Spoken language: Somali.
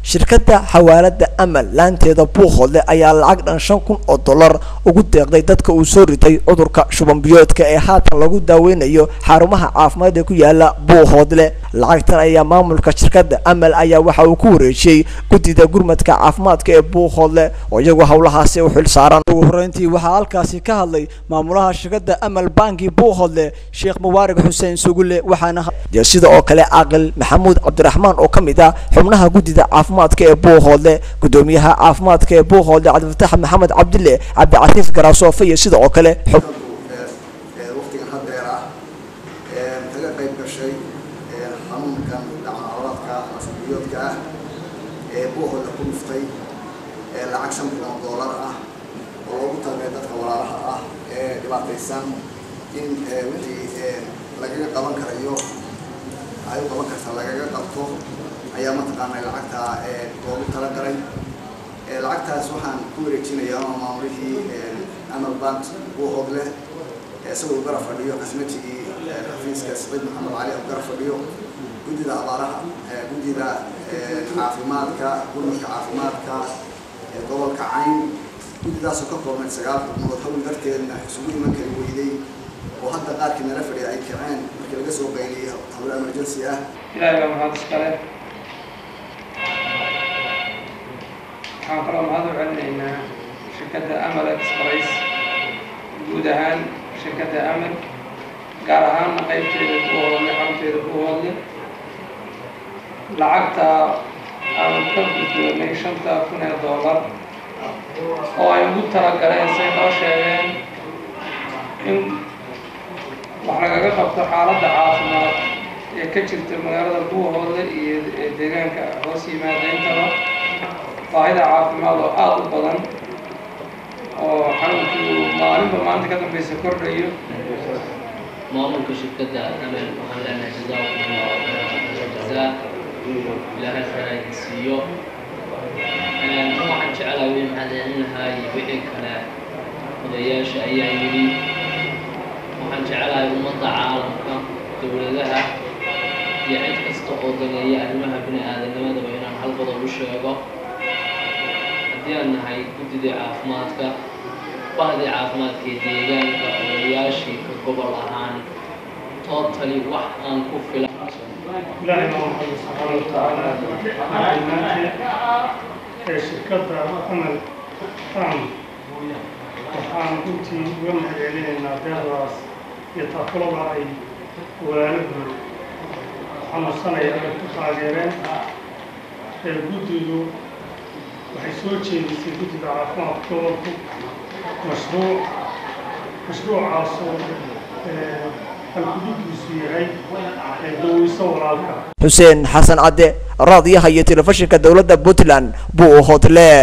Shirkadda xawaalada Amal laanteeda Buuhoodle ayaa lacag dhan $5,000 ugu deeqday dadka uu soo ritay cudurka shuban biyoodka ee haatan lagu daaweynayo xarumaha caafimaad ee ku yaala Buuhoodle. Lacagtan ayaa maamulka shirkadda Amal ayaa waxa uu ku wareejiyay guddida gurmadka caafimaadka ee Buuhoodle oo iyagu howlahaasi u xil saaran. Ugu horreyntii waxaa halkaasi ka hadlay maamulaha shirkadda Amal Banki Buuhoodle Sheekh Mubaarak Xuseen Sugule, waxaana sida oo kale Caaqil Maxamuud Cabdiraxmaan oo ka mid ah xubnaha guddida caafimaadka ee Buuhoodle, gudoomiyaha caafimaadka ee Buuhoodle Cabdifataax Maxamed Cabdille, Cabdicasiis Garasoofe iyo sidoo kale waqtigan haddeer ah kaga qayb gashay xanuunkan dhacmacolaadka ama shuban-biyoodka ah ee Buuhoodle ku dhuftay lacag $5,000 ah oo loogu talagalay dadka walaalaha ah ee dhibaataysan in wixii lagaga qaban karayo ay u qaban karta lagaga qabto ayaa mataqaanaa lacagta loogu talagalay. Lacagtaas waxaan ku wareejinayaa ama maamulihii Amal Bank Buuhoodle isagoo u garab fadhiyo khasnatigii xafiiska Saciid Maxamed Cali u garab fadhiyo, guddida abaaraha, guddida caafimaadka, gurmadka caafimaadka gobolka Cayn, guddidaasoo ka koobnayd 9 xubnood hawl darteedna isugu iman kari weyday oo hadda qaarkii nala fadhiya ay kaceen markii laga soo qayliyay hawl emergency ah. Ilaahay baa mahad iskale. Waxaan kaloo mahad u celinaynaa shirkadda Amal Express, guud ahaan shirkadda Amal, gaar ahaanna qaybteeda Buuhoodle, xarunteeda Buuhoodle. Lacagta aan ka guddoonay $5,000 oo ay ugu talagaleen, say noo sheegeen, in wax lagaga qabto xaaladda caafimaad ee ka jirta magaalada Buuhoodle iyo deegaanka hoos yimaada intaba, baahida caafimaad oo aada u badan oo xanuunkii uu maalinba maalinta ka dambeysa kordhayo. Maamulka shirkadda Amal waxaan leenahay jazaakum allahu khayran jazaa, Ilaahay khayr idin siiyo. Waxaan jecelahay wii mahadcelin lahay wixii kale odayaasha ayaa yidhi. Waxaan jecelahay ummadda caalamka, dowladaha iyo cid kasta oo daneeya arrimaha bini aadamnimadaba inaan hal qodob u sheego. Haddii aan nahay guddidii caafimaadka, bahdii caafimaadka ee deegaanka, odayaashii ka gobol ahaan, totally wax aan ku filan. Ilaahay baa mahad subxaana wa tacaala. Dhammaanteed ee shirkadda Amal Bank waxaan runtii uga mahadcelinaynaa deeqdaas iyo taakulada ay walaalahood xanuunsanaya ay ku taageereen. Ee guddidu waxay soo jeedisay, guddida caafimaadka gobolku, mashruuc, mashruucaasoo halkudhigiisu yahay daweyso walaalka. Xuseen Xasan Cadde, raadiyaha iyo telefishinka dowladda Puntland, Buuhoodle.